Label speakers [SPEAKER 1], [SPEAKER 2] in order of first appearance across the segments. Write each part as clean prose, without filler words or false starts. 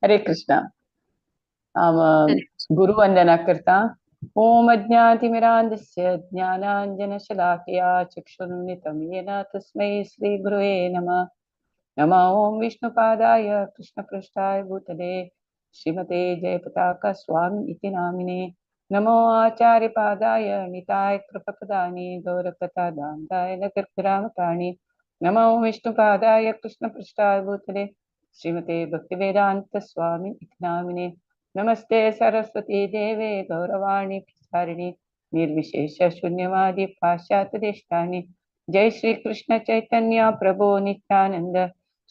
[SPEAKER 1] हरे कृष्णा. हांव गुरुवंदना करता. ओम अज्ञातिमिरान्धस्य ज्ञानाञ्जनशलाकया चक्षुरुन्मिलितं येन तस्मै श्रीगुरुवे नमः. नमः ॐ विष्णुपादाय कृष्णपृष्ठाय भूतले श्रीमते जयपताका स्वामी इति नामिने. नमो आचार्यपादाय निताय कृपपदानि गौरकथादान्ताय नगरग्रामकाणि. नमो विष्णुपादाय कृष्णपृष्ठाय भूतले श्रीमते भक्तिवेदांत स्वामी इति नामिने. नमस्ते सरस्वती देवे गौरवाणी प्रचारिणी निर्विशेष शून्यवादी पाश्चात्य देशतानि. जय श्री कृष्ण चैतन्य प्रभु नित्यानंद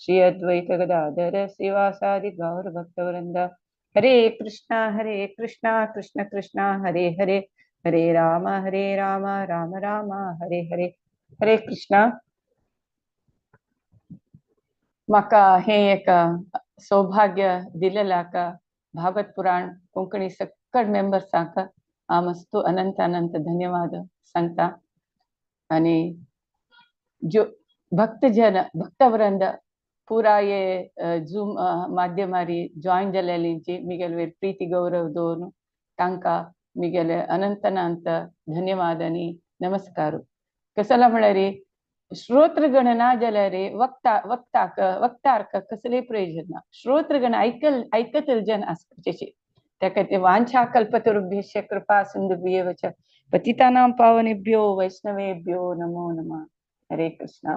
[SPEAKER 1] श्री अद्वैत गदाधर श्रीवासादि गौर भक्तवृंद. हरे कृष्णा हरे कृष्णा कृष्ण कृष्णा हरे हरे, हरे राम राम राम हरे हरे. हरे कृष्णा. म्हाका हें एक सौभाग्य दिलेल्याक भागवत पुराण कोंकणी सक्कड मेंबर्सांक हांव मस्तू अनंत अनंत धन्यवाद सांगता. आनी ज्यो भक्तजन भक्तवृंद पुराय झूम माध्यमारी जॉयन जालेलींची मिगेले वयर प्रीती गौरव दवरून तांकां मिगेले अनंत अनंत धन्यवाद आनी नमस्कार. कसला म्हळ्यार श्रोत्रगण ना जाल्यार वक्ता वक्ताक वक्तार्क कसलें प्रयोजन ना. श्रोत्रगण आयकल आयकतले जन आसपाचें. त्या खातीर वांछा कल्पतरुभ्यश्च कृपा सिंधुभ्येव च पतितानां पावनेभ्यो वैष्णवेभ्यो नमो नमः. हरे कृष्णा.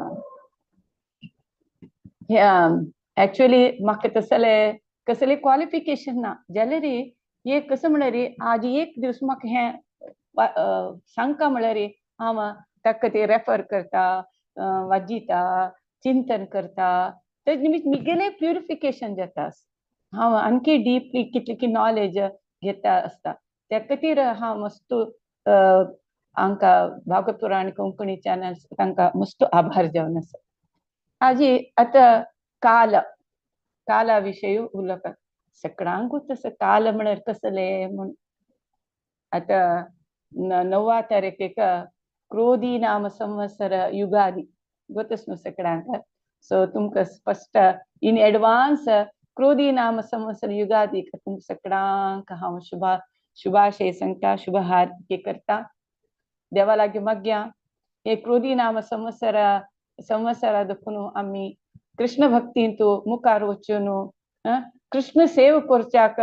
[SPEAKER 1] एक्चुअली म्हाका तसले कसले क्वॉलिफिकेशन ना जाल्यार एक कसं म्हळ्यार आज एक दीस म्हाका हें सांगका म्हळ्यार हांव ताका ते रेफर करता, वाजिता, चिंतन करता, ते निमित्त मिगेलें प्युरिफिकेशन जाता. हांव आणखी डीपली कितली की नॉलेज घेता आसता. त्या खातीर हांव मस्तू हांकां भागवत पुराण कोंकणी चॅनल तांकां मस्त आभार जावन आसा. आजी आतां काल काला विशय उलोवपाक सगळ्यांकूच आसा काल म्हळ्यार कसलें म्हूण. आतां 9 तारखेक क्रोधी नाम संवत्सर युगादी गोतस न्हू सगळ्यांक. सो तुमकां स्पश्ट इन एडवान्स क्रोधी नाम संवत्सर युगादी तुमकां सगळ्यांक हांव शुभाशय सांगता, शुभ हार्दिक करता. देवा लागीं मागया हे क्रोधी नाम संवत्सरा देखून आमी कृष्ण भक्तींतू मुखार वचून कृष्ण सेवा करच्याक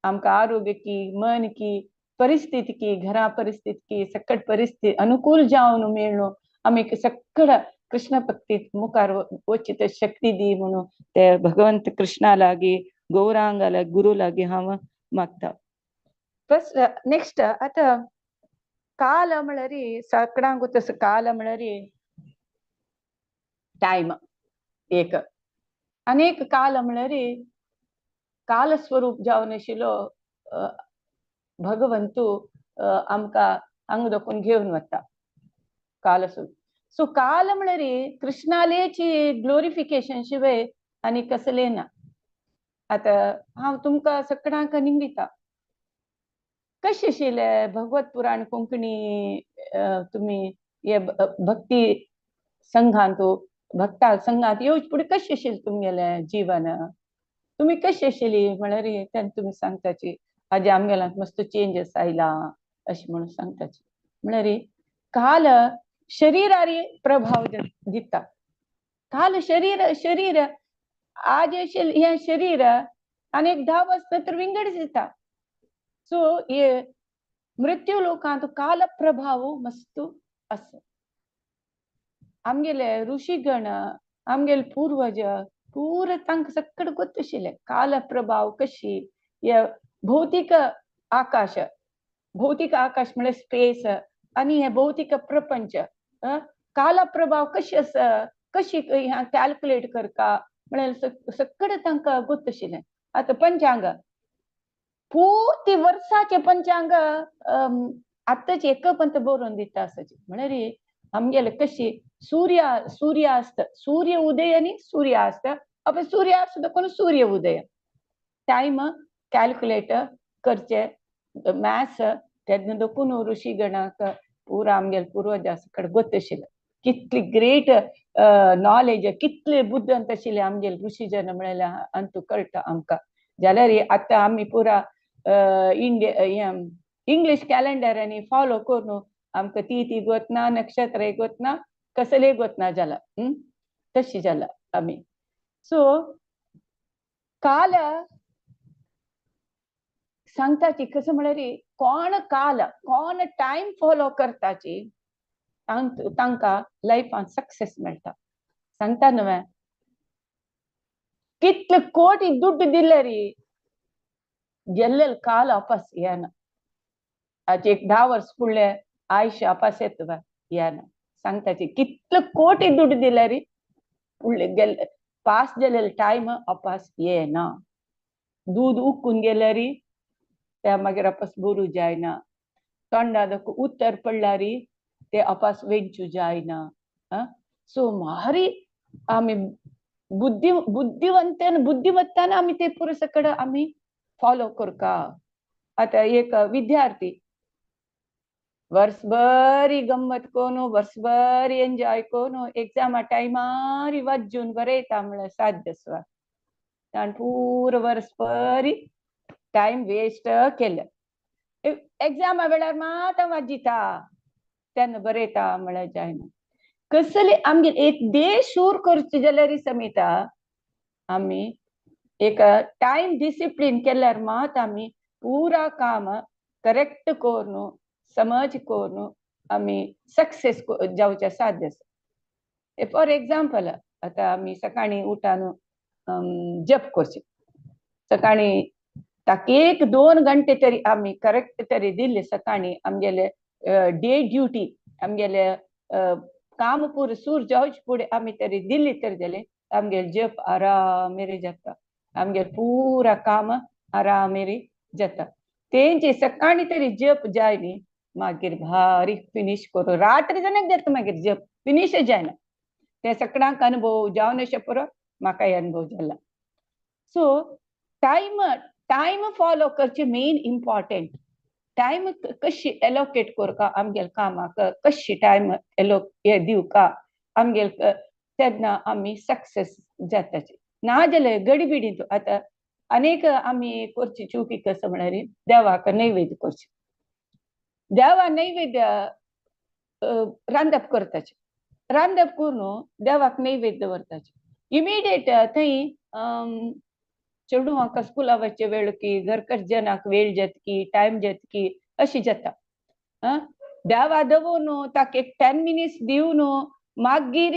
[SPEAKER 1] आमकां आरोग्य की मन की परिस्थिती की घरा परिस्थिती की सकट परिस्थिती अनुकूल जावन मेळ्ळो आमी सकड कृष्ण भक्तीत मुखार वचची ते शक्ती दी म्हणून ते भगवंत कृष्णा लागीं गौरांगा लागीं गुरू लागीं हांव मागता. फर्स्ट नेक्स्ट आतां काल म्हळ्यार सगळ्यांक तसो काल म्हळ्यार टायम एक अनेक काल म्हळ्यार काल स्वरूप जावन आशिल्लो भगवंतू आमकां हांगा दाखोवन घेवन वता काल स्वरूप. सो काल म्हळ्यार कृष्णालेची ग्लोरिफिकेशन शिवाय आनी कसलें ना. आतां हांव तुमकां सगळ्यांक निमगिता कशें आशिल्लें भगवत पुराण कोंकणी तुमी हे भक्ती संघांतू भक्ता संघांत येवचे फुडें कशें आशिल्लें तुमगेलें जीवन, तुमी कशी आशिल्ली म्हळ्यार तेन्ना तुमी सांगताची आजी आमगेल्यांत मस्त चेंजस आयला अशें म्हणून सांगताची. म्हळ्यार काल शरीरार प्रभाव दिता. काल शरीर शरीर आज हें शरीर आनी एक 10 वर्सां नंतर विंगड दिता. सो हे मृत्यू लोकांत काल प्रभाव मस्त आसा. आमगेले ऋषीगण आमगेले पूर्वज पूरा तांकां सगळें गोत आशिल्लें काल प्रभाव कशी हे भौतीक आकाश, भौतीक आकाश म्हळ्यार स्पेस आनी हे भौतीक प्रपंच काल प्रभाव कशी आसा कशी कॅल्कुलेट करता म्हळ्यार सगळें तांकां गोत आशिल्लें. आतां पंचांग पूर्ती वर्साचे पंचांग आतांच एक पंत बरोवन दिता आसाची. म्हळ्यार आमगेले कशी सूर्य सूर्यास्त सूर्य उदय आनी सूर्यास्त आपण सूर्यास्त देखून सूर्य उदय टायम कॅल्कुलेट करचे मॅथ्स तेन्ना देखून ऋषीगणाक पुरा आमगेले पुर्वजा कडेन गोत आशिल्लें. कितली ग्रेट नॉलेज कितले बुद्दंत आशिल्ले आमगेले ऋषीजन म्हळ्यार अंतू कळटा आमकां. जाल्यार आतां आमी पुरा इंडिया इंग्लीश कॅलेंडरांनी फॉलो करून आमकां ती ती गोतना, नक्षत्र गोतना, कसले गोतना जाला, तशी जाला आमी. सो काल सांगताची कसं म्हळ्यार कोण काल कोण टायम फॉलो करताची तांकां लायफान सक्सेस मेळटा. सांगता न्हय, कितले कोटी दुड्ड दिल्यारी गेल्ले काल वापस येना. आज एक 10 वर्स फुडले आयुष्य वापस येता येना. सांगताची कितले कोटी दुड्ड दिल्यारी फुडले गेल्ले पास जालेले टायम वापस येना. दूद उक्कून गेल्यारी त्या मागीर वापस बरू जायना. तोंडाक उत्तर पडल्यारी ते वापस वेंचू जायना. सो मारी आमी बुद्धिवंतान बुद्धिमत्तान आमी ते पुरो सगळं आमी फॉलो करका. आतां एक विद्यार्थी वर्सभर गम्मत करून वर्सभर एन्जॉय करून एग्जामा टायमार वाजून बरयता म्हळ्यार साध्य आसा. ताणें पुरो वर्सभर टायम वेस्ट केलें. एग्जामा वेळार मात वाजिता तेन्ना बरयता म्हळ्यार जायना. कसले आमगे एक देश शूर करचे जाल्यार समिता आमी एक टायम डिसिप्लीन केल्यार मात आमी पुरा काम करेक्ट करून समज करून आमी सक्सेस जावचे साध्य आसा. फॉर एग्जाम्पल आतां आमी सकाळीं उठान जप करचे, सकाळीं ताका 1-2 घंटे तरी आमी करेक्ट तरी दिले सकाळीं आमगेले डे ड्युटी आमगेले काम पुरो सूर जावचे फुडें आमी तरी दिल्ली तरी जाले आमगेले जप आरामेरी जाता, आमगेले पुरा काम आरामेरी जाता. तेंचे सकाळीं तरी जप जाय न्ही, मागीर बारीक फिनीश करून रात्री जाणक जाता, मागीर जप फिनीश जायना. ते सगळ्यांक अनुभव जावन अशें पुरो म्हाकाय अनुभव जाला. सो टायम टायम फॉलो करचे मेन इम्पॉर्टंट. टायम कशी एलोकेट करका आमगेले कामाक, कशी टायम दिवका आमगेले, तेन्ना आमी सक्सेस जाताची. ना जाल्यार गडबिडींत आतां अनेक आमी करची चुकी कसं म्हळ्यार देवाक नैवेद्य करचे, देवा नैवेद्य रांदप करताचे, रांदप करून देवाक नैवेद्य दवरताचे. इमिडिएट थंय चेडवांक स्कुला वचचे वेळ की घरकर जनाक वेळ जातकी टायम जातकी अशी जाता. देवा दवरून ताका एक 10 मिनिट्स दिवन मागीर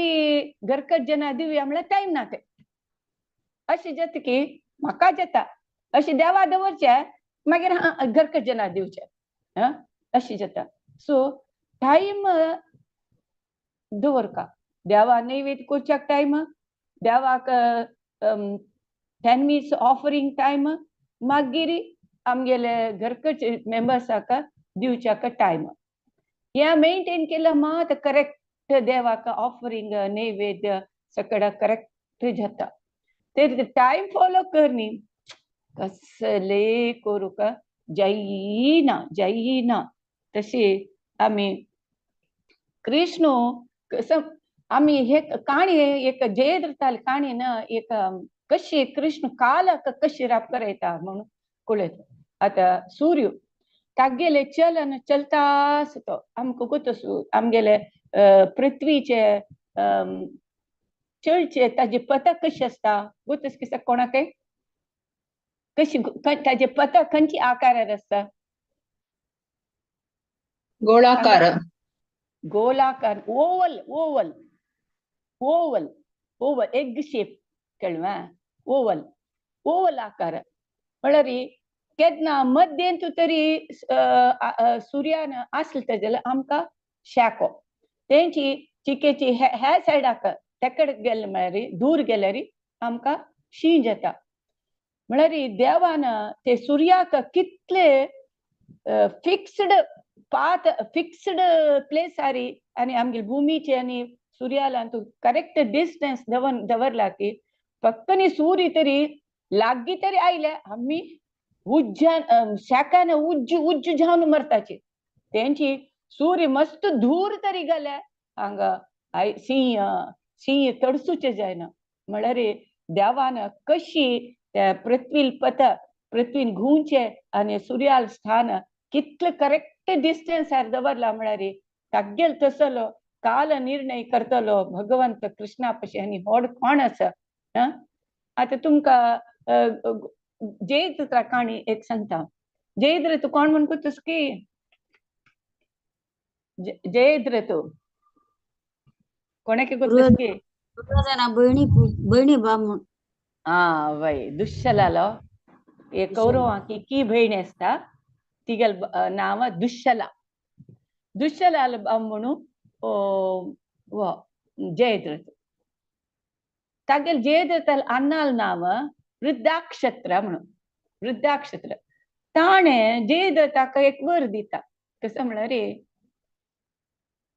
[SPEAKER 1] घरकर जना दिवया म्हळ्यार टायम ना ते अशें जाता की म्हाका जाता अशें देवा दवरचे मागीर घरकर जना दिवचे अशें जाता. सो टायम दवरका, देवा नैवेद्य करच्याक टायम, देवाक 10 मिनिट्स ऑफरिंग टायम, मागीर आमगेले घरकचे मेंबर्साक दिवच्याक टायम. ह्या मेंटेन केलं मात करेक्ट देवाक ऑफरिंग नैवेद्य सगळं करेक्ट जाता. ते टायम फॉलो करनी कसले करूंक जायना जायना. तशी आमी कृष्ण आमी हे काणी एक जयद्रथाली काणी ना एक कशी कृष्ण कालाक कशी राप करयता म्हणून कळयता. आतां सूर्य तागेले चलन चलता आसा तो आमकां गोत आमगेले पृथ्वीचे चलचे ताजे पता कशी आसता गोत कितें कोणाकय कशी ताजे पता खंयची आकारार आसता?
[SPEAKER 2] गोलाकार,
[SPEAKER 1] गोलाकार, oval, oval, oval, oval egg shape कळ्ळें? ओवल, ओवल आकार म्हळ्यार केन्ना मध्यंत तरी सुर्यान आसले जाल्यार आमकां शाको तेंची चिकेची ह्या सायडाक तेकड गेले म्हळ्यार दूर गेल्यार आमकां शीं जाता. म्हळ्यार देवान ते सुर्याक कितले फिक्स्ड पाथ फिक्स्ड प्लेसारी आनी आमगे भुमीचे आनी सुर्याला करेक्ट डिस्टन्स दवरला की फक्त न्ही सूर्य तरी लागीं तरी आयले आमी उज्जान शाकान उज्ज उज्ज जावन मरताची. तेंची सूर्य मस्त धूर तरी गेले हांगा सिंह सिंह तडसूचे जायना. म्हळ्यार देवान कशी त्या पृथ्वील पथ पृथ्वीन घुंवचें आनी सुर्याल स्थान कितले करेक्ट डिस्टन्सार दवरला म्हळ्यार तागेल तसलो काल निर्णय करतलो भगवंत कृष्णा पशी आनी व्हड कोण आसा. आतां तुमकां जयद्रथा काणी एक सांगता. जयद्रथ कोण म्हण की जयद्रथ कोणाक की
[SPEAKER 2] बहिणी बहिणी बा म्हूण.
[SPEAKER 1] आ वय दुश्शलालो हे कौरवांक की भयणी आसता तिगेल नांव दुश्शला. दुश्शलाल म्हणून जयद्रथ. तागेल जयद्रथाल अन्नाल नांव वृद्धाक्षत्र म्हणून. वृद्धाक्षत्र ताणें जयद्रथाक एक वर दिता. कसं म्हळ्यार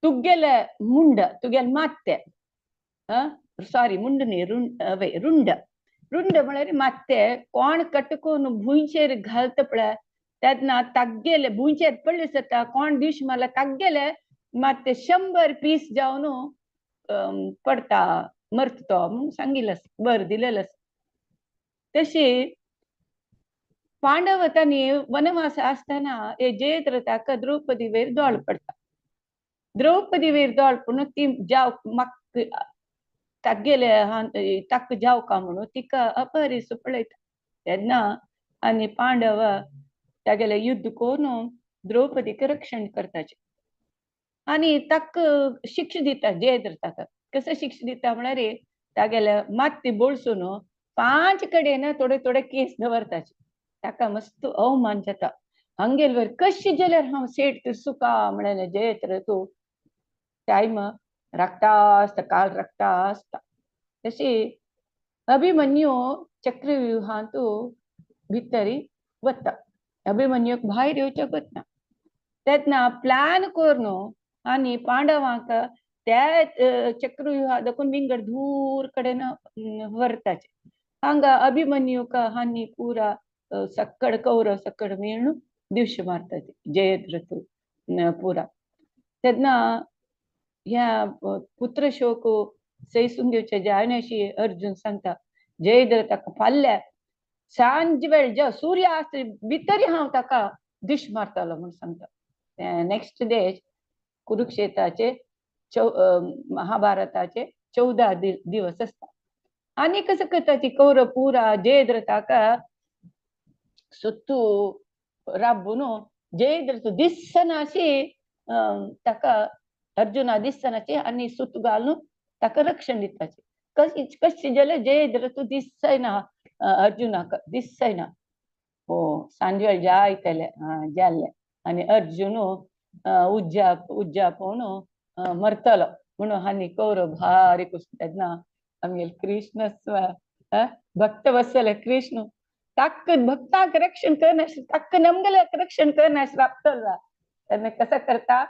[SPEAKER 1] तुगेले मुंड तुगेले मात्ते सॉरी मुंड न्ही रुंड रुंड रुंड म्हळ्यार मात्ते कोण कटकून भुंयचेर घालता पळय तेन्ना तागेले भुंयचेर पडले जाता कोण दीश मारला तागेले मात्ते 100 पीस जावन पडता मरता तो म्हणून सांगिल्लें वर दिलेलें. तशी पांडव तांणी वनवास आसतना हे जयद्रथाक द्रौपदी वयर दोळ पडटा. द्रौपदी वयर दोळ पडून ती जाव म्हाका तागेले ताका जावका म्हणून तिका अपहरीस पळयता. तेन्ना आनी पांडव तागेले युद्ध करून द्रौपदीक रक्षण करताचे आनी ताका शिक्षा दिता जयद्रथाक. कसं शिक्षा दिता म्हळ्यार तागेले माती बोळसून 5 कडेन थोडे थोडे केस दवरताचे. ताका मस्त अवमान जाता. हांगेल वयर कशी जाल्यार हांव सेठ सुका म्हळ्यार जयद्रथ टायम राखता आसता काल राखता आसता. तशी अभिमन्यू चक्रव्यूहांतू भितरी वता. अभिमन्यूक भायर येवचें वतना तेन्ना प्लॅन करून आनी पांडवांक त्या चक्रव्यूहा दाखोवन विंगड दूर कडेन व्हरताचे. हांगा अभिमन्यूक आनी पुरा सक्कड कौरव सक्कड मेळून दिवश मारतात जयद्रथ पुरा. तेन्ना ह्या पुत्र शोक सैसून घेवचे जायनाशी अर्जुन सांगता जयद्रथाक फाल्यां सांज वेळ ज्या सूर्य आसता भितरी हांव ताका दिश मारतलो म्हूण सांगता. नेक्स्ट डे कुरुक्षेत्राचे महाभारताचे 14 दिवस आसता. आनी कसं करता ती कौरव पुरा जयद्रथाक सुत्तू राबून जयद्रथ दिसनाशी ताका अर्जुना दिसनाची आनी सुत घालून ताका रक्षण दिताची. कशी कशी जाल्यार जयद्रथ दिसना अर्जुनाक दिसना. हो सांजवेळ जायतले जाल्ले आनी अर्जुन उज्जा उज्जा पळोवन मरतलो म्हणून आनी कौरव भारी खुश. तेन्ना आमगेले कृष्ण भक्त वत्सल कृष्ण ताक भक्ताक रक्षण करनाश ताक नमगेल्याक रक्षण करनाश राबतलो. तेन्ना कसं करता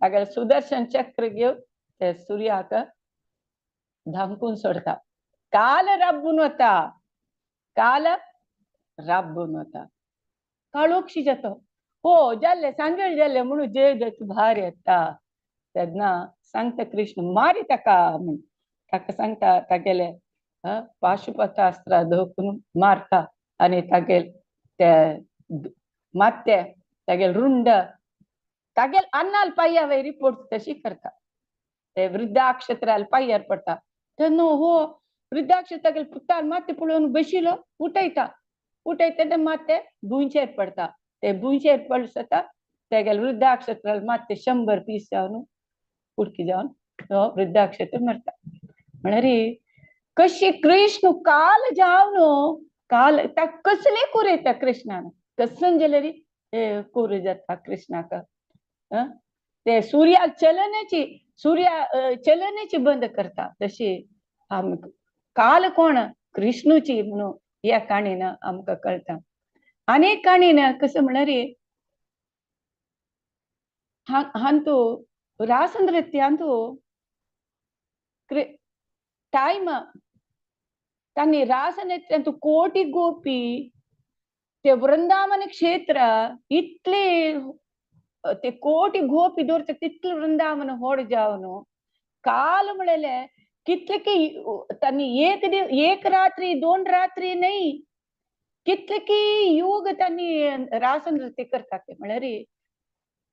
[SPEAKER 1] तागेले सुदर्शन चक्र घेवन ते सुर्याक धांकून सोडता. काल राबून वता. काल राबून वता. काळोखशी जाता. हो जाल्ले सांजवेळ जाल्ले म्हणून जयद्रथ भायर येता. तेन्ना सांगता कृष्ण मारी ताका म्हूण. ताका सांगता तागेले पाशुपतास्त्र धोकून मारता आनी तागेल ते मात्ते तागेल रुंड तागेल अन्नाल पांया वयर पडटा तशी करता. ते वृद्धाक्षत्राल पांयार पडटा. तेन्ना हो वृद्धाक्षत्र तागेल पुताल मात्ते पळोवन बशिलो उठयता. उठयता तेन्ना मात्ते भुंयचेर पडटा. ते भुंयचेर पडटा तागेल वृद्धाक्षत्राल मात्ते 100 पीस जावन कुडकी जावन तो वृद्धाक्षत्र मरता. म्हळ्यार कशी कृष्ण काल जावन काल ताका कसले करूं येता कृष्णान कसन जाल्यार करूं जाता कृष्णाक. ते सूर्या चलनाची सूर्या चलनाची बंद करता. तशी आमकां काल कोण कृष्णूची म्हणून ह्या काणयेन आमकां कळटा. आनी एक काणयेन कसं म्हळ्यार हांतू रासनृत्यांतू टायम तांणी रासनृत्यांतू कोटी गोपी ते वृंदावन क्षेत्र इतले ते कोटी गोपी दवरता तितले वृंदावन होड जावन काल म्हळेले कितले की तांणी एक दिव एक रात्री 2 रात्री न्ही कितले की योग त्यांनी रास नृत्य करतात ते म्हळ्यार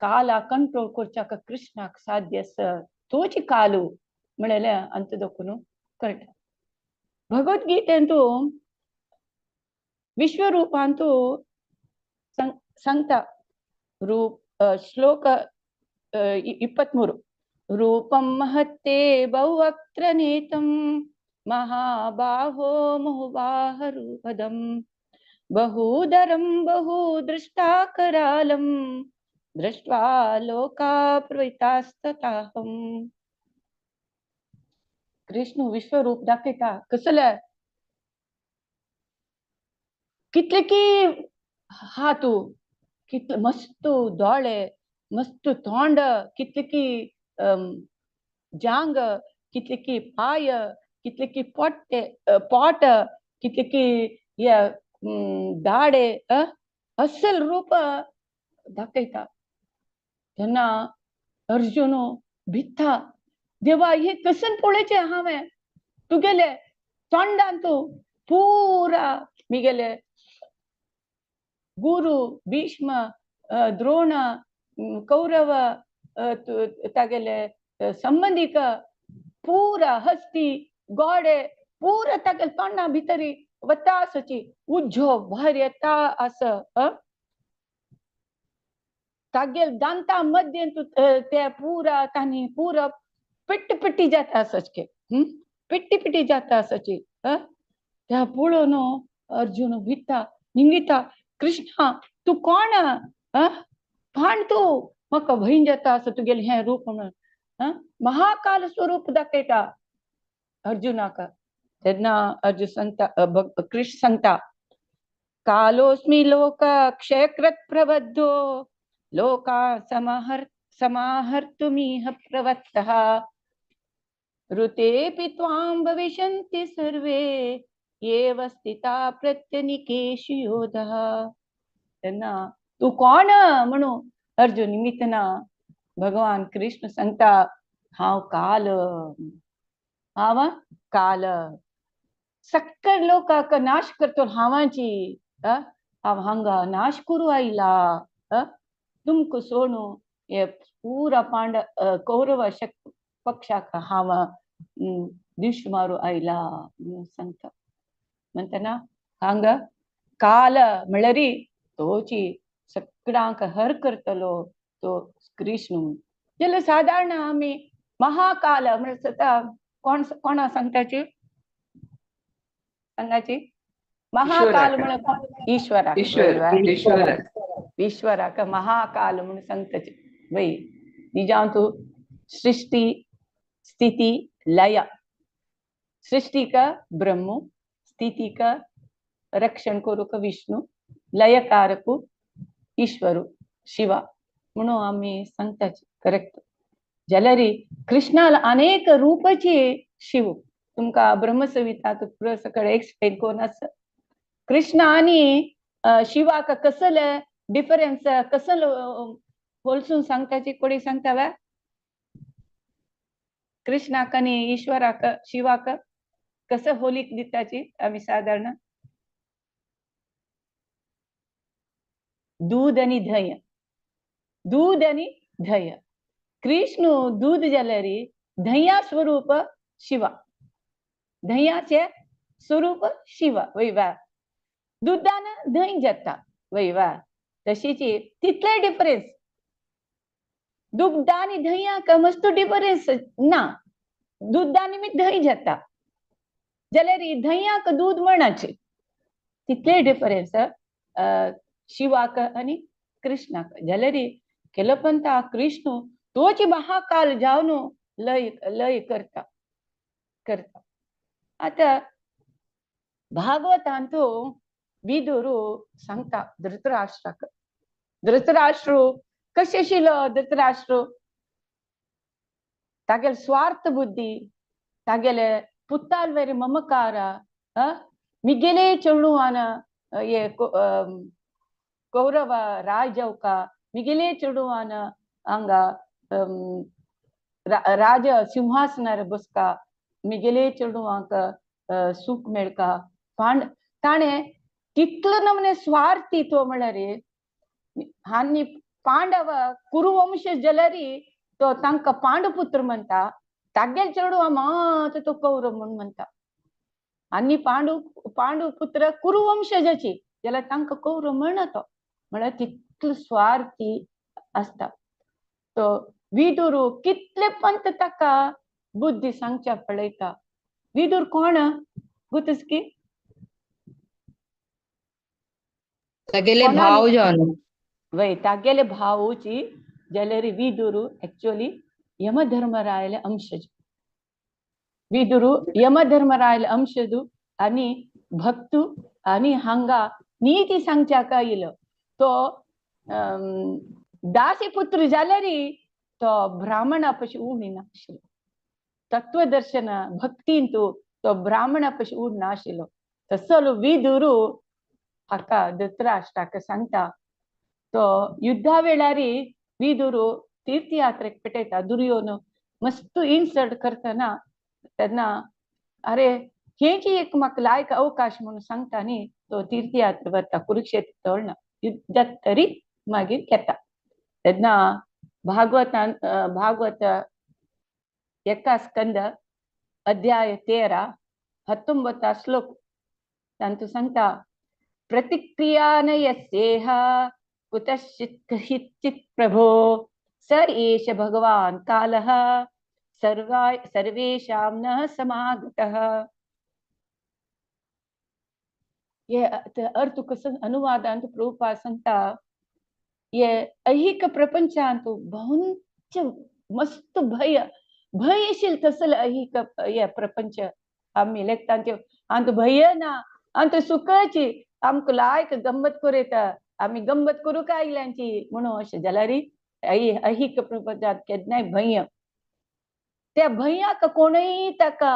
[SPEAKER 1] काला कंट्रोल करच्याक कृष्णाक साध्य आसा, तोच कालू म्हणलें अंत दोखून कळटा. भगवद्गीतेंतू विश्वरूपांतू सांगता रूप श्लोक 23 रूपं महत्ते बहुवक्त्र नेतं महाबाहो मुहुबाहरूपदं बहुदरं बहुदृष्टाकरालं दृष्ट्वा लोका प्रवृत्तास्तथाहं. कृष्ण विश्वरूप दाखयता कसलें कितले की हात कितले मस्त दोळे मस्त तोंड कितले की जांग कितले की पाय कितले की पोटे पोट कितले की हे दाडे असल रूप दाखयता. तेन्ना अर्जुन भिता, देवा हे कसन पळोवचें हांवें तुगेले तोंडान तूं पुरा मिगेले गुरु भीष्म द्रोण कौरव तागेले संबंदीक पुरा हस्ती गोडे पुरा तागेले तोंडा भितरी वता आसची उज्जो भायर येता आस तागेल दांता मध्य ते पुरा तांणी पुरा पिट्टी पिट्टी जाता आसचे पिट्टी पिट्टी जाता आसची. त्या पळोवन अर्जुन भिता निंगिता, कृष्णा तूं कोण कोण तूं म्हाका भंय जाता आसा तुगेलें हें रूप म्हणून. महाकाल स्वरूप दाखयता अर्जुनाक. तेन्ना अर्जुन सांगता कृष्ण सांगता कालोस्मी लोक क्षयकृत प्रबद्धो लोका समाहर्तुमिह प्रवत्तः ऋतेऽपि त्वां भविष्यन्ति सर्वे येव स्थिता प्रत्यनिकेषु योधः. तेन्ना तूं कोण म्हणून अर्जुन निमित्तना भगवान कृष्ण सांगता हांव काल, हांव काल सक्कर लोकाक नाश करतो हांवाची हांव हांगा नाश करू आयला तुमकां सोडून हे पुरा पांड कौरव पक्षाक हांव दिश मारू आयला म्हणून सांगता. म्हणटना हांगा काल म्हणल्यार तोची सगळ्यांक हर करतलो तो कृष्ण. जाल्यार सादारण आमी महाकाल म्हणल्यार सता कोण कोणा सांगताची सांगाची महाकाल म्हणल्यार ईश्वराक ईश्वराक महाकाल म्हणून सांगताची. वय निजांत सृष्टी स्थिती लय, सृष्टीक ब्रह्म, स्थितीक रक्षण करूक विष्णू, लयकारकू ईश्वरू शिवा म्हणून आमी सांगताची. करेक्ट. जाल्यार कृष्णाल अनेक रूपाची शिव तुमकां ब्रह्मसंहिता पुरो सगळें एक्सप्लेन करून आसा. कृष्ण आनी शिवाक कसले डिफरन्स कसलो होलसून सांगताची कोणी सांगता वा? कृष्णाक आनी ईश्वराक शिवाक कसं होलीक दिताची आमी सादारण? दूध आनी धंय, दूध आनी धंय. कृष्ण दूध जाल्यार धंया स्वरूप शिवा, धंयाचे स्वरूप शिवा. वय वा दुधान धंय जाता वय वा तशीच तितले डिफरन्स दुग्धा आनी धंयाक मस्त डिफरन्स ना. दुधान मी धंय जाता जाल्यार धंयाक दूध म्हणाचे तितले डिफरन्स शिवाक आनी कृष्णाक. जाल्यार केलं पण ता कृष्ण तोच महाकाल जावन लय लय करता करता. आतां भागवतांतू विदुरू सांगता धृतराष्ट्राक. धृतराष्ट्र कशें आशिल्लो? धृतराष्ट्र तागेले स्वार्थ बुद्धी, तागेले पुताल वेरे ममकार, मिगेले चेडवान हे कौरव राजवका मिगेले चेडवान हांगा राज सिंहासनार बसका मिगेले चेडवांक सुख मेळका. ताणें तितलो नमने स्वार्थी तो म्हळ्यार आनी पांडव कुरुवंश जलरी तो तांकां पांडुपुत्र म्हणटा, तागेल चेडवा मात तो कौरव म्हूण म्हणटा. आनी पांडुपुत्र कुरुवंशजाची जाल्यार तांकां कौरव म्हणना तो, म्हळ्यार तितलो स्वार्थी आसता. तो विदुर कितले पंत ताका बुद्धी सांगच्या पळयता. विदुर कोण गुतस्की?
[SPEAKER 3] तागेले भाव जावन
[SPEAKER 1] वय तागेले भावची जाल्यार विदुर एक्चुअली यमधर्मरायले अंशज. विदुरु यमधर्मरायले अंशजू आनी भक्तू आनी हांगा नीती सांगच्याक आयलो. तो दासीपुत्र जाल्यार तो ब्राह्मणा पशी उडनाशिल्लो, तत्वदर्शन भक्तींतु तो ब्राह्मणा पशी उडनाशिल्लो. तसलो विदुरु हाका धृतराष्ट्राक सांगता. तो युद्धा वेळार विदुरु तीर्थयात्रेक पेटयता. दुर्योधन मस्त इन्सल्ट करतना तेन्ना अरे हेची एक म्हाका लायक अवकाश म्हणून सांगता न्ही, तो तीर्थयात्रा वता कुरुक्षेत्र तळना युद्धात तरी मागीर येता. तेन्ना भागवतान भागवत एका स्कंद अध्याय 13 19 श्लोक तांतू सांगता, प्रतिक्रियानयस्येह कुतश्चित् कहिचित् प्रभो स एष भगवान् कालः सर्वेषां न समागतः. हे अर्थ कसं अनुवादांत प्रभुपाद सांगता, हे ऐहिक प्रपंचांत बहुंच मस्त भय भयशील तसल ऐहिक हे प्रपंच आमी लेखतांचे आंत भय ना, आंत सुखाची आमकां लायक गम्मत करूं येता, आमी गम्मत करूंक आयल्यांची म्हणून अशें जाल्यार ऐहिक प्रपंचात केन्नाय भंय, त्या भंयाक कोणूय ताका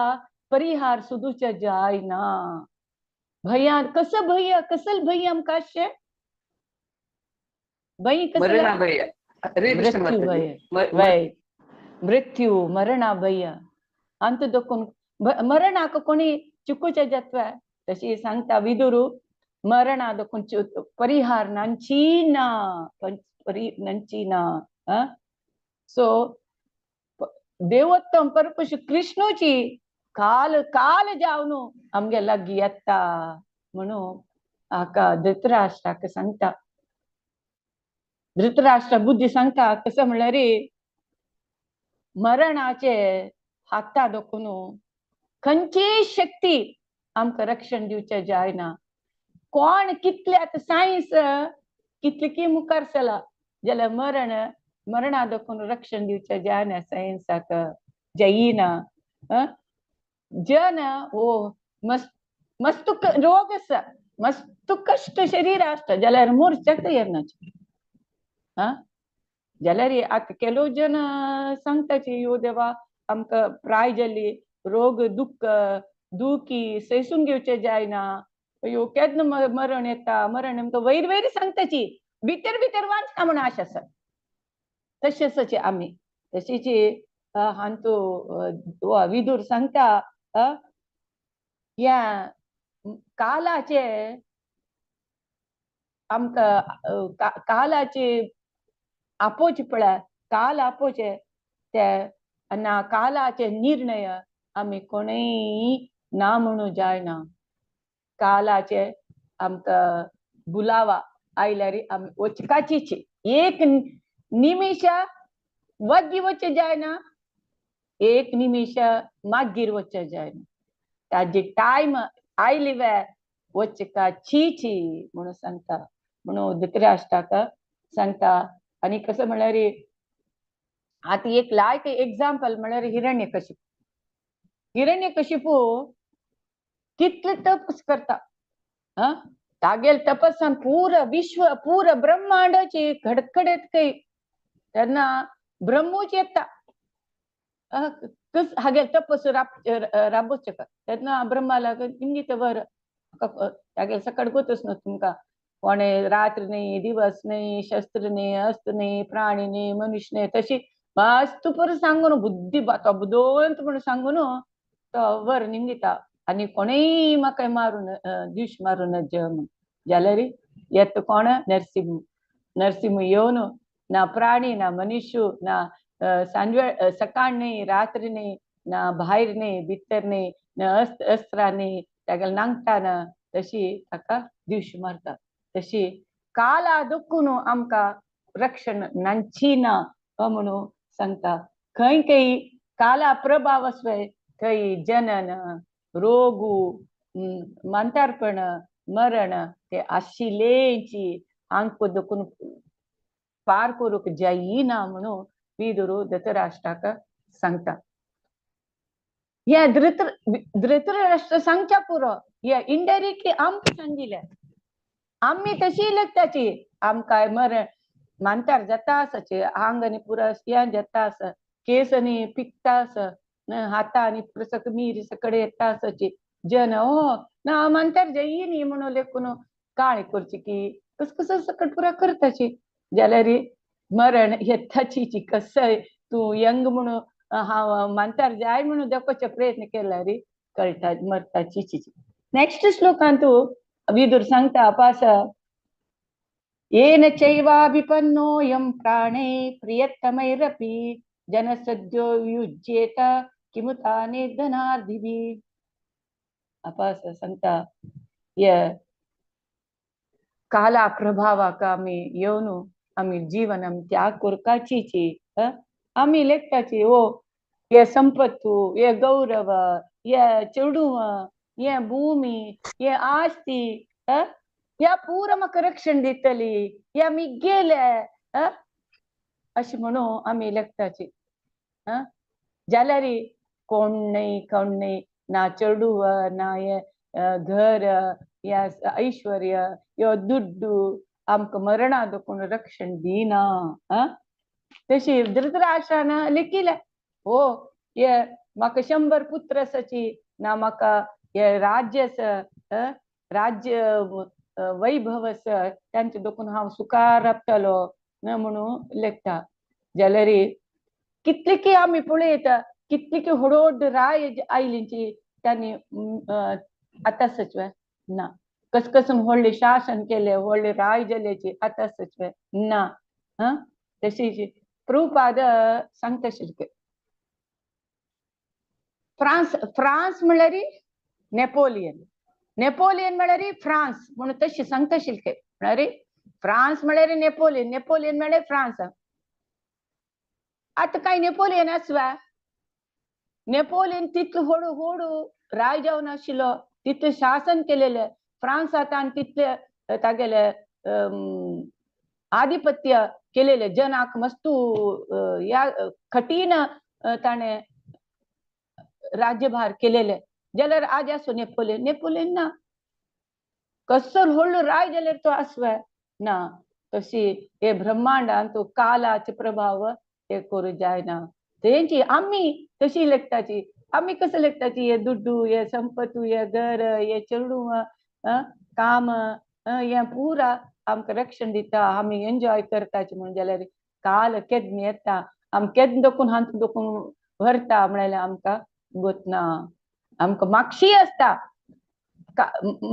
[SPEAKER 1] परिहार सोदूचे जायना. भंयान कसं भंय, कसल भंय आमकां आसचें? भंय कसलें?
[SPEAKER 4] मरणा भंय.
[SPEAKER 1] मृत्यू भंय, वय मृत्यू मरणा भंय. अंत देखून मरणाक कोणी चुकूचे जाता तशी सांगता विदुरु, मरणा देखून परिहार नांची ना, नंची ना. सो देवोत्तम परपुष कृष्णूची काल काल जावन आमगे लागीं येता म्हणून हाका धृतराष्ट्राक सांगता. धृतराष्ट्र बुद्धी सांगता कसं म्हणल्यार मरणाचे हाता देखून खंयचीय शक्ती आमकां रक्षण दिवचें जायना. कोण कितले आतां सायन्स कितले की मुखार चला जाल्यार मरण मरणा देखून रक्षण दिवचें जायना, सायन्साक जायना. जन हो मस्त मस्त रोग आसा, मस्त कश्ट शरीर आसता जाल्यार मोरच्याक तयार नाचे. जाल्यार आतां केलो जन सांगताची यो देवा आमकां प्राय जाली रोग दुख्ख दुखी सैसून घेवचें जायना, अयो केन्ना मरण येता, मरण आमकां वयर वयर सांगताची, भितर भितर वांचना म्हणून आशा आसा. तशें आसाची आमी तशीची हांतू विदूर सांगता ह्या कालाचे आमकां कालाचे आपोवचे पळय, काल आपोवचे ते ना कालाचे निर्णय आमी कोणूय ना म्हणू जायना. कालाचे आमकां बुलावा आयल्यार आमी वचकाचीच एक निमिशा वग्गी वचचें जायना, एक निमिशा मागीर वचचें जायना. ताजी टायम आयली वे वचकाचीची म्हणून सांगता, म्हणून धृतराष्ट्राक सांगता. आनी कसं म्हणल्यार आतां एक लायक एग्जाम्पल म्हणल्यार हिरण्यकशिपू. हिरण्यकशिपू कितले तपस करता, तागेल तपसान पूरा विश्व पूरा ब्रह्मांडाची खडखडत काही तेन्ना ब्रह्मूच येता कस हागेल तपस राबोवचें तेन्ना ब्रह्माला इंगित वर तागेल सकट गोतच न्हू तुमकां कोणे रात्र न्ही दिवस न्ही शस्त्र न्ही अस्त्र न्ही प्राणी न्ही मनुष्य न्ही तशी मस्त परत सांगून बुद्धी तो बुदवंत म्हणून सांगून तो वर निमगिता आनी कोणेय म्हाका मारून द्यूश मारून म्हूण. जाल्यार येता कोण नरसिंह. नरसिंह येवन ना प्राणी ना मनुष्य ना सांजवेळ सकाळ न्ही रात्री न्ही ना भायर न्ही भितर न्ही ना अस्त्रां न्ही तागेले नांगटा ना तशी ताका दिवशी मारता. तशी काला दुखून आमकां रक्षण नांची ना म्हणून सांगता. खंय खंय काला प्रभाव आसवे थंय जनन रोगू म्हातारपण मरण ते आशिल्लेची आंक दुखून पार करूंक जायना म्हणून विदुर धृतराष्ट्राक सांगता. हे धृतराष्ट्र सांगच्या पुरो हे इनडायरेक्टली आमकां सांगिल्लें. आमी तशी लेखताची आमकां मरण मानतार जाता आसाचे आंग आनी पुरो हें जाता आसा केस आनी पिकता आसा हाता आनी पुरो मीर सकडे येता आसाची जन हो ना मानतार जायी न्ही म्हणून लेखून काळे करची की कस कसं सकट पुरा करताची जाल्यार मरण येताची कसंय तूं यंग म्हणून हांव मानतार जाय म्हणून दाखोवचे प्रयत्न केल्यार कळटा मरताची. नेक्स्ट श्लोकांत विदुर सांगता पास येन चैवाभिपन्नोऽयं प्राणे प्रियतमैरपि जनसद्यो युज्येत किमुताने धनार्धिभिः. अपास सांगता ये काला प्रभावाक आमी येवन आमी जीवन त्याग करपाची आमी लेखताची ओ हे संपत्तू हे गौरव हे चेडूं हे भूमी हे आस्ती ह्या पुरा म्हाका रक्षण दितली हे आमी गेले अशें म्हणून आमी लेखताची. जाल्यार कोण न्हय कोण न्हय ना चेडूं ना हे घर हे ऐश्वर्य ह्यो दुड्डू आमकां मरणा दुखून रक्षण दिना. तशी धृतराष्ट्रान लेखिलें हो हे म्हाका 100 पुत्र आसाची ना म्हाका हे राज्य आसा राज्य वैभव आसा तांचे दोकून हांव सुखार राबतलो ना म्हणून लेखता. जाल्यार कितले की आमी पळयता कितले की व्हड राय आयलींची तांणी आतां सचवे ना कस कसून व्हडलें शासन केलें व्हडले राय जाल्याची आतां सचवे ना. तशी प्रभुपाद सांगता आशिल्ले फ्रांस फ्रांस म्हणल्यार नेपोलियन नेपोलियन म्हळ्यार फ्रांस म्हणून तशें सांगता आशिल्ले म्हळ्यार फ्रांस म्हळ्यार नेपोलियन नेपोलियन म्हळ्यार फ्रांस. आतां कांय नेपोलियन आसवा नेपोलियन तितलो व्हड व्हड राय जावन आशिल्लो तितलें शासन केलेलें फ्रांसांत आनी तितले तागेले आधिपत्य केलेले जनाक मस्तू ह्या कठीण ताणें राज्यभार केलेले. जाल्यार आज आसो नेपोलियन नेपोलियन ना कसो व्हडलो राय जाल्यार तो आसवे ना. तशी हे ब्रह्मांडान तो कालाचे प्रभाव हे करूं जायना. तेंची आमी तशी लेखताची आमी कसं लेखताची हे दुड्डू हे संपत्तू हे घर हे चेडूं काम हे पुरा आमकां रक्षण दिता आमी एन्जॉय करताची म्हणून जाल्यार काल केन्ना येता आम केन्ना दोकून हांत दोकून व्हरता म्हणल्यार आमकां गोतना आमकां मागशी आसता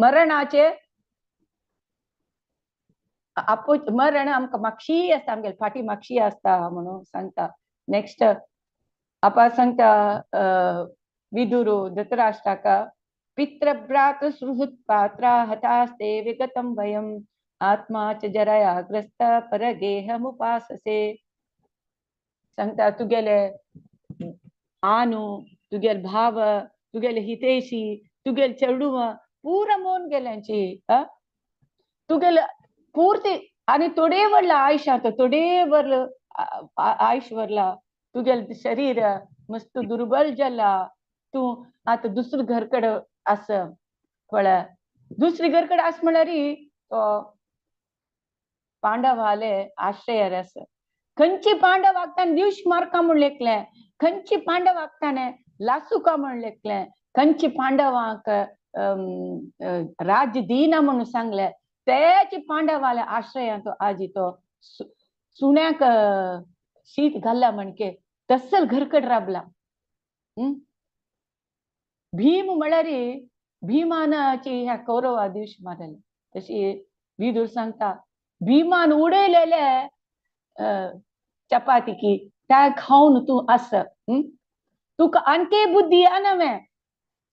[SPEAKER 1] मरणाचे मरण आमकां मागशी आसता आमगेले फाटी मागशी आसता म्हणून सांगता. नेक्स्ट आपा सांगता विदुरो धृतराष्ट्राक पितृभ्रातृ सुहृत् पात्रा हतास्ते विगतं वयम् आत्मा च जरया ग्रस्त परगेहमुपाससे. सांगता तुगेले आनू तुगेले भाव तुगेले हितेशी तुगेले चेडूं पुरा मोन गेल्यांची तुगेले पूर्ती आनी थोडे व्हडला आयुष्यांत थोडे वर आयुष्य व्हरला तुगेले शरीर मस्त दुर्बल जाला तूं आतां दुसरे घर कडेन आस पळय दुसरे घर कडेन आस म्हणल्यार तो पांडवाले आश्रयार आसा. खंयची पांडव आगतान दिवश मारका म्हूण लेखलें खंयची पांडव आगताने लासुका म्हूण लेखलें खंयची पांडवांक राज्य दिना म्हणून सांगलें तेच पांडवाले आश्रयान तो आजी तो सुण्याक शीत घाल्ला म्हणके तसल घरकड राबला. भीम म्हळ्यार भीमानाची ह्या कौरवा दिवश मारले. तशी विदूर सांगता भीमान उडयलेले चपाती की त्या खावन तूं आस. तुका आणखी बुद्धी आनवे,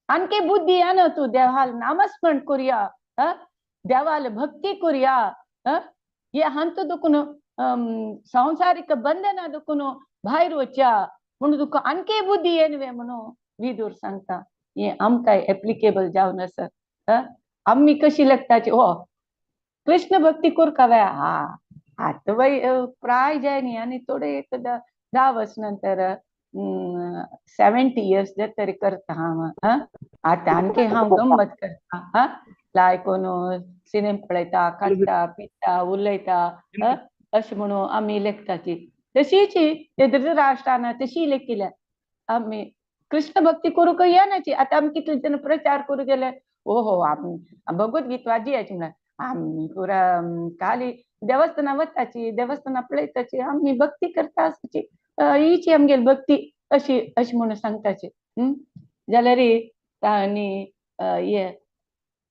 [SPEAKER 1] आणखी बुद्धी आन, तूं देवाल नामस्मरण करुया, देवाल भक्ती करुया, हे हांतू दुखून संसारिक बंधना दुखून भायर वच्या म्हणून तुका आणखी बुद्धी येनवे म्हणून विदूर सांगता. हे आमकां एप्लिकेबल जावन आसा. आमी कशी लागताची हो कृष्ण भक्ती करका वे, हा आतां वय प्राय जाय न्ही, आनी थोडे एक 10 वर्स नंतर 70 इयर्स जात तरी करता हांव. आतां आणखी हांव गम्मत करता, हा लायक सिनेम पळयता, खाता पिता, उलयता, अशें म्हणून आमी लेखताची. तशीच ते धृतराष्ट्रान तशी लेखिल्या आमी कृष्ण भक्ती करूंक येनाची. आतां आमी कितले जण प्रचार करूंक गेले, ओहो आमी भगवद्गीता वाजयाची म्हळ्यार आमी पुरा काली देवस्थाना वताची, देवस्थाना पळयताची, आमी भक्ती करता आसची, हिची आमगेली भक्ती अशी अशी म्हणून सांगताची. जाल्यार आनी हे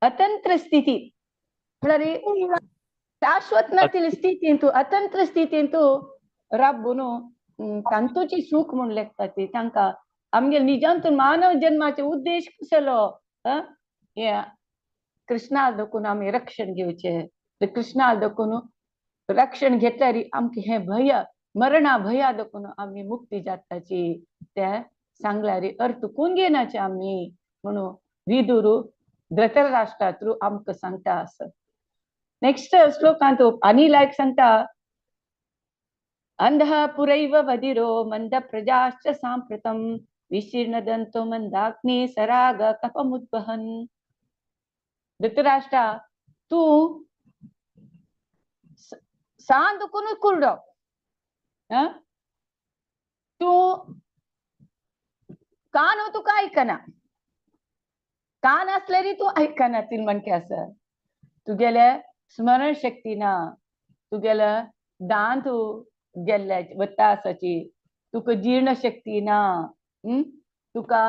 [SPEAKER 1] अतंत्र स्थिती म्हळ्यार शाश्वत नातिल्ली स्थितींतू, अतंत्र स्थितींतू राबून तांतूची सुख म्हूण लेखता ती. तांकां आमगेले निजांतून मानव जन्माचे उद्देश कसलो, हे कृष्णा दखून आमी रक्षण घेवचें, कृष्णा दखून रक्षण घेतल्यार आमकां हें भय मरणा भया दखून आमी मुक्ती जाताची ते सांगल्यार अर्थ कोण घेनाचे आमी म्हणून विदुरू धृतराष्ट्रा थ्रू आमकां सांगता आसा. नेक्स्ट श्लोकांत आनी लायक सांगता, अंधः पुरैव वधिरो मंद प्रजाश्च सांप्रतम विशीर्ण दंतो मंदाग्नि सराग कपमुद्वहन. धृतराष्ट्रा तूं सान दुखून कुरडो, तूं कान तुका आयकना, कान आसल्यार तूं आयकना तीन म्हणके आसा, तुगेले स्मरण शक्ती ना, तुगेले दांत गेल्ले वता आसाची, तुका जीर्ण शक्ती ना, तुका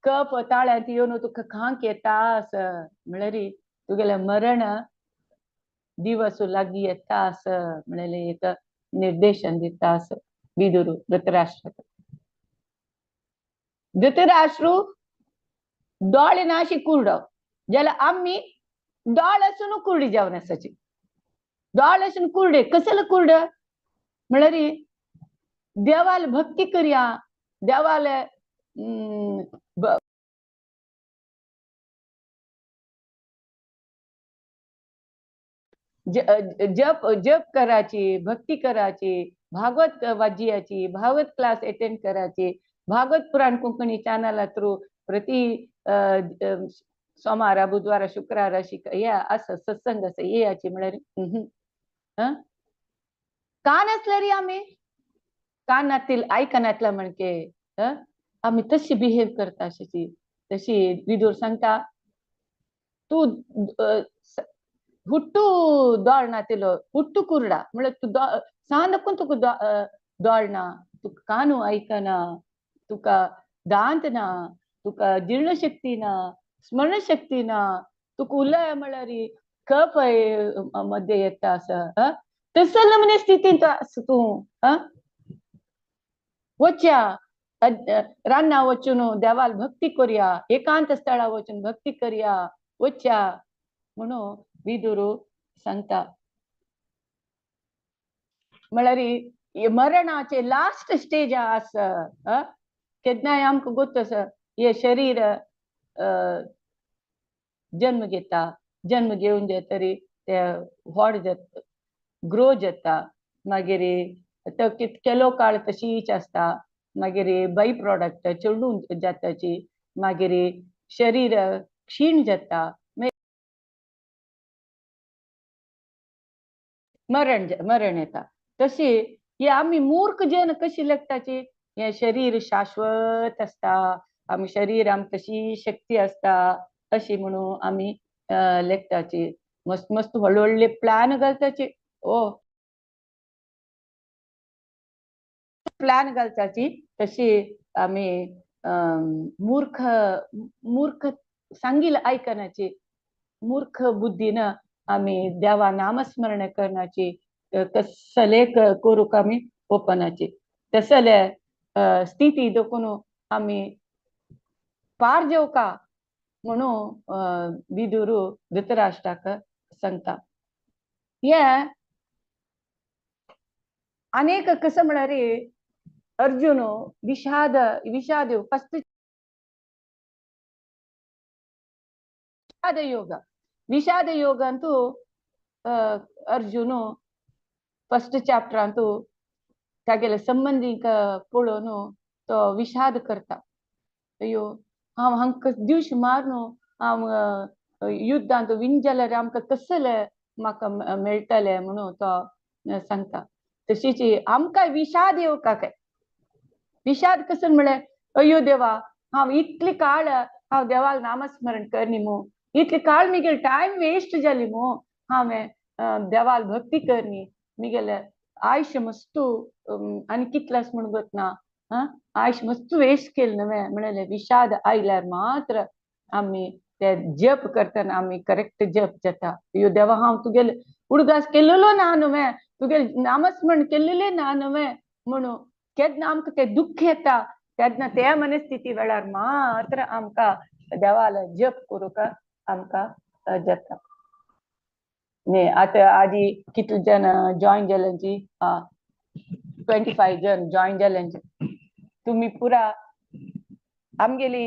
[SPEAKER 1] कप ताळ्यांत येवन तुका खांक येता आस, म्हळ्यार तुगेले मरण दिवस लागीं येता आस म्हणलें एक निर्देशन दिता आस विदुरू धृतराष्ट्र. धृतराष्ट्र दोळे ना अशी कुरडो, जाल्यार आमी दोळ आसून कुरडी जावन आसाची, दोळ आसून कुरडे. कसले कुरड म्हळ्यार देवाल भक्ती करया, देवाल जप जप करायची, भक्ती करायची, भागवत वाजियाची, भागवत क्लास अटेंड करायची, भागवत पुराण कोंकणी चॅनला थ्रू प्रति सोमारा बुधवारा शुक्रारा या असं सत्संग असं याची म्हळ्यार कान आसल्यार आमी कानातील आयकनातल्या म्हणके आमी तशी बिहेव करता अशी. तशी विदूर सांगता तूं हुट्टू दोळ ना तिलो, हुट्टू कुरडा म्हळ्यार तूं सांदकून तुका दोळ ना, तुका कानू आयकना, तुका दांत ना, तुका जीर्णशक्ती ना, स्मरणशक्ती ना, तुका उलय म्हळ्यार कफ मध्ये येता आसा, तसले म्हणे स्थितींत आसा तूं. वच्या रान्ना वचून देवाल भक्ती करया, एकांत स्थळा वचून भक्ती करया, वच्या म्हणून विदुरू सांगता. म्हळ्यार मरणाचे लास्ट स्टेज आसा. केन्नाय आमकां गोत आसा हे शरीर जन्म घेता, जन्म घेवन जे तरी ते व्हड जाता, ग्रो जाता, मागीर तो कितकेलो काळ तशीच आसता, मागीर बाय प्रोडक्ट चेडून जाताची, मागीर शरीर क्षीण जाता, मरण मरण येता. तशी हे आमी मूर्ख जन कशी लागताची, हे शरीर शाश्वत आसता, आमी शरीर आमकां तशी शक्ती आसता अशी म्हणून आमी लेखताची. मस्त मस्त व्हडले व्हडले प्लॅन घालताची, ओ प्लॅन घालताची. तशी आमी मूर्ख मूर्ख सांगील आयकनाची, मूर्ख बुद्धीन आमी देवा नामस्मरण करण्याची कसले करूंक आमी ओपनाची तसले स्थिती देखून आमी पार जेवका म्हणून विदुरू धृतराष्ट्राक सांगता. हे अनेक कसं म्हळ्यार अर्जुन विषाद विषाद फस्ट विषाद योग विषाद योग अंतू अर्जुन फस्ट चॅप्टर अंतू तागेले संबंदीक पळोवन तो विषाद करता. अय्यो हांव हांकां दिवश मारून हांव युद्धांत विन जाल्यार आमकां कसले म्हाका मेळटलें म्हणून तो सांगता. तशीच आमकां विषाद येवका काय विषाद कसं म्हळ्यार अय्यो देवा हांव इतली काळ हांव देवाक नामस्मरण करनी मू, इतली काळ मिगेल टायम वेस्ट जाली मू, हांवें देवाल भक्ती करनी मिगेले आयुष्य मस्तू आनी कितलेंच म्हूण गोतना आयुष्य मस्तू वेस्ट केलें न्हय म्हणलें विषाद आयल्यार मात्र आमी ते जप करतना आमी करेक्ट जप जाता. अय्यो देवा हांव तुगेले उडगास केल्लो ना न्हय, तुगेले नामस्मरण केल्लें ना न्हय म्हणून केन्ना आमकां तें दुख्ख येता तेन्ना त्या मनस्थिती वेळार मात्र आमकां देवाल जप करूंक आमकां जाता. न्ही आतां आदी कितले जण जॉयन जाल्यांची 25 जण जॉयन जाल्यांची. तुमी पुरा आमगेली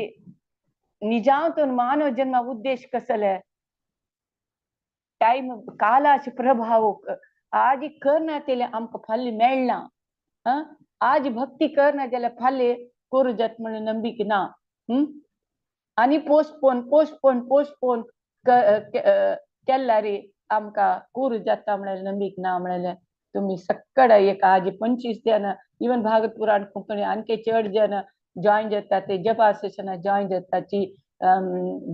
[SPEAKER 1] निजांतून मानव जन्म उद्देश कसले टायम कालाचे प्रभाव आज करना तेले आमकां फाल्यां मेळना. आज भक्ती करना जाल्यार फाल्यां करूं जाता म्हणून नंबिके ना. आनी पोस्टपोन पोस्टपोन पोस्टपोन केल्यार आमकां करूं जाता म्हणल्यार नंबिके ना. म्हणल्यार तुमी सक्कड एक आज 25 जण इवन भागवत पुराण कोंकणी आणखी चड जण जॉयन जाता ते जपा सेशना जॉयन जाताची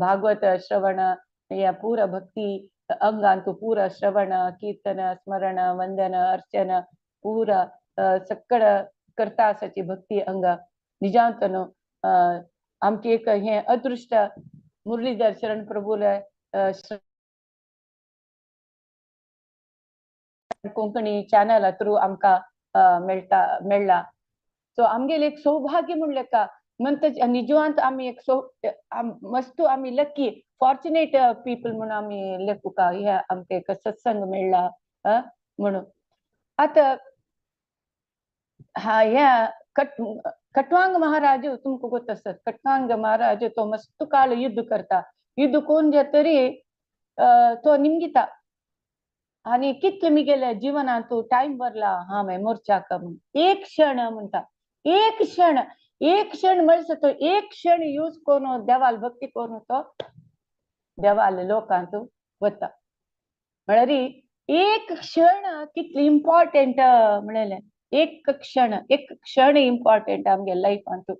[SPEAKER 1] भागवत श्रवण या पुरा भक्ती अंगांतू पुरा श्रवण कीर्तन स्मरण वंदन अर्चन पुरा सक्कड करता आसाची भक्ती अंग निजांतन आमची एक हे अदृष्ट मुरलीधर शरण प्रभुले कोंकणी चॅनल थ्रू आमकां मेळटा मेळ्ळा. सो आमगेले एक सौभाग्य म्हणलें का म्हणटच निजवांत आमी एक मस्तू आमी लकी फॉर्च्युनेट पीपल म्हणून आमी लेखुका हे आमकां एक सत्संग मेळ्ळा म्हणून. आतां हा ह्या कटवांग महाराज तुमकां गोत आसत. कटवांग महाराज तो मस्त काळ युद्ध करता. युद्ध कोण जे तरी तो निमगिता आनी कितले मिगेले जिवनांत टायम भरला हांवें मोर्चाक म्हूण एक क्षण म्हणटा एक क्षण एक क्षण म्हणल्यार तो एक क्षण यूज करून देवाल भक्ती करून तो देवाल लोकांत वता. म्हळ्यार एक क्षण कितली इम्पॉर्टंट म्हणलें एक क्षण इम्पॉर्टंट आमगे लायफांत.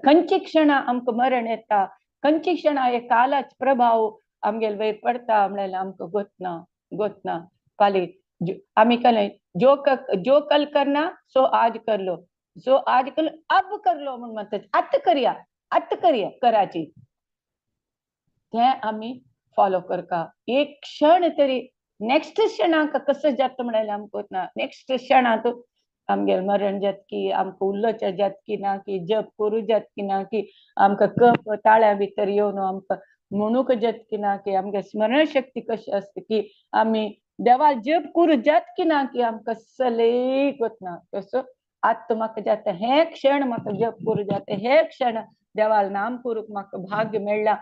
[SPEAKER 1] खंयचे क्षणा आमकां मरण येता, खंयचे क्षणा हे कालाच प्रभाव आमगेले वयर पडता म्हणल्यार आमकां गोतना गोतना. फाल्यां आमी कल जो कल करना सो आज कर लो, जो आज कल अब कर लो म्हूण म्हणटा आतां करया आतां करया कराची तें आमी फॉलो करता. एक क्षण तरी नेक्स्ट क्षणाक कसं जाता म्हणल्यार आमकां ना. नेक्स्ट क्षणांत आमगेले मरण जात की आमकां उलोवचें जात की ना की जप करूं जात की ना की आमकां कप ताळ्या भितर येवन आमकां म्हणूंक जात की ना की आमगे स्मरण शक्ती कशी आसता की आमी देवा जप करूं जात की ना की आमकां सलेक वतना. तसो आतां म्हाका जाता हे क्षण म्हाका जप करूं जाता, हे क्षण देवाल नाम करूंक म्हाका भाग्य मेळ्ळा.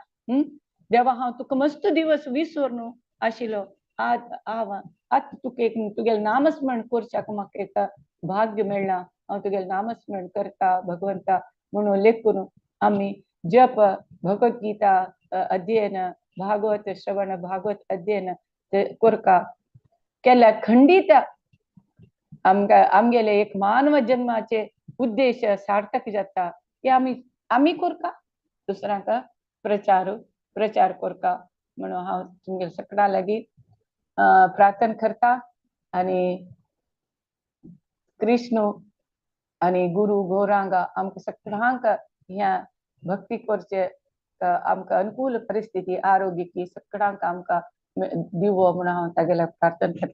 [SPEAKER 1] देवा हांव तुका मस्त दिवस विसरून आशिल्लो आज हांव आतां तुका एक तुगेलें नामस्मरण करच्याक म्हाका एक भाग्य मेळ्ळां, हांव तुगेलें नामस्मरण करता भगवंता म्हणून लेखून आमी जप भगवद्गीता अध्ययन भागवत श्रवण भागवत अध्ययन ते करका केल्यार खंडीत आमकां आमगेले एक मानव जन्माचे उद्देश सार्थक जाता. की आमी आमी करका दुसऱ्यांक प्रचार प्रचार करका म्हणून हांव तुमगे सगळ्यां लागीं प्रार्थना करता. आनी कृष्ण आनी गुरु गौरांगा आमकां सगळ्यांक ह्या भक्ती करचे आमकां अनुकूल परिस्थिती आरोग्य की सगळ्यांक आमकां दिवो म्हणून हांव तागेल्या प्रार्थना करता.